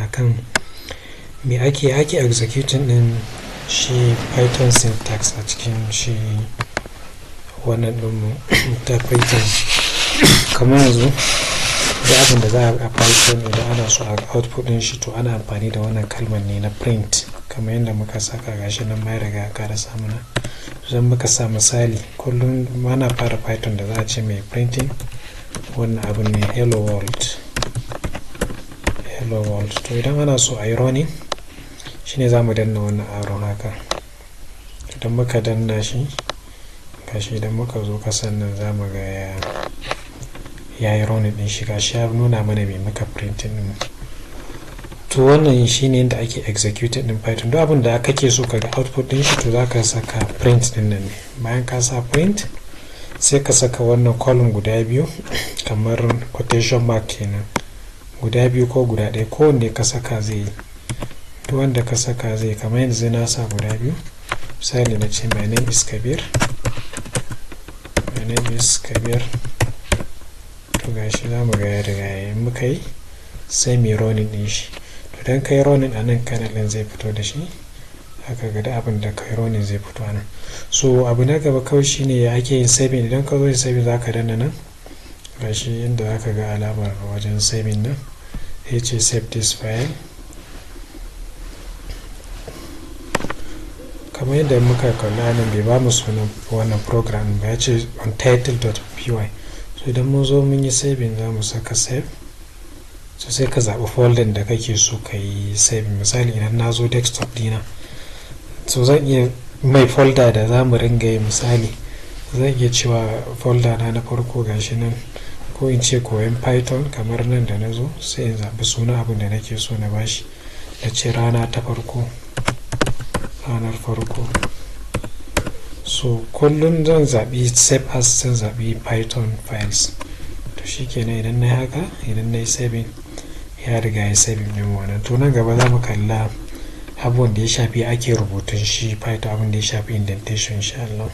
akan me ake executing din shi Python syntax a cikin shi wannan ɗinmu ta Python. Kamar yanzu da abin da za a Python, idan ana so a output din shi, to ana amfani da wannan kalmar ne na print, kamar yadda muka saka. Gashi nan ma ya riga ya ƙara samuna. Idan muka sa misali, kullum mana fara Python da za a ce mai printing wannan abin ne, "Hello world, hello world." To idan ana so a yi running shine za mu danna wannan arrow haka. Idan muka danna shi, gashi idan muka zo kasan nan, za mu ga ya yi running din shi. Gashi ya nuna mana mai muka printing din. To wannan shine yadda ake executing din Python. Duk abin da kake so ka ga output din shi, to za ka saka print din nan ne. Bayan ka sa print, sai ka saka wannan colon guda biyu, kamar quotation mark kenan, guda biyu ko guda ɗaya, kowanne ka saka zai yi. Duk wanda ka saka zai. Kamar yanzu na sa guda biyu. Misali na ce, "My name is Kabir, my name is Kabir." To gashi za mu ga ya riga ya muka yi. Sai mu running din shi. To idan kai running a nan, kernel din zai fito da shi haka. Ga da abin da kai running zai fito a nan. So abu na gaba kawai shine ya ake yin saving. Idan ka zo yin saving, za ka danna nan. Gashi inda za ka ga alamar wajen saving nan, ya ce "Save this file". Kamar yadda muka kalla nan, bai ba mu sunan wannan program ba, ya ce untitled.py. So idan mun zo mun yi saving, za mu saka save. So sai ka zaɓi folder da kake so ka yi saving. Misali, idan na zo desktop dina, so zan iya mai folder da za mu ringa yi. Misali, zan iya cewa folder na na farko gashi nan, ko in ce koyon Python. Kamar nan da na zo, sai in zaɓi suna abin da nake so na bashi, na ce rana ta farko, ranar farko. So kullum zan zaɓi save as, zan zaɓi Python files. To shikenan, idan na yi haka, idan na yi saving, ya riga ya saving ɗin wannan. To nan gaba za mu kalla abubuwan da ya shafi ake rubutun shi Python, abin da ya shafi indentation, insha Allah.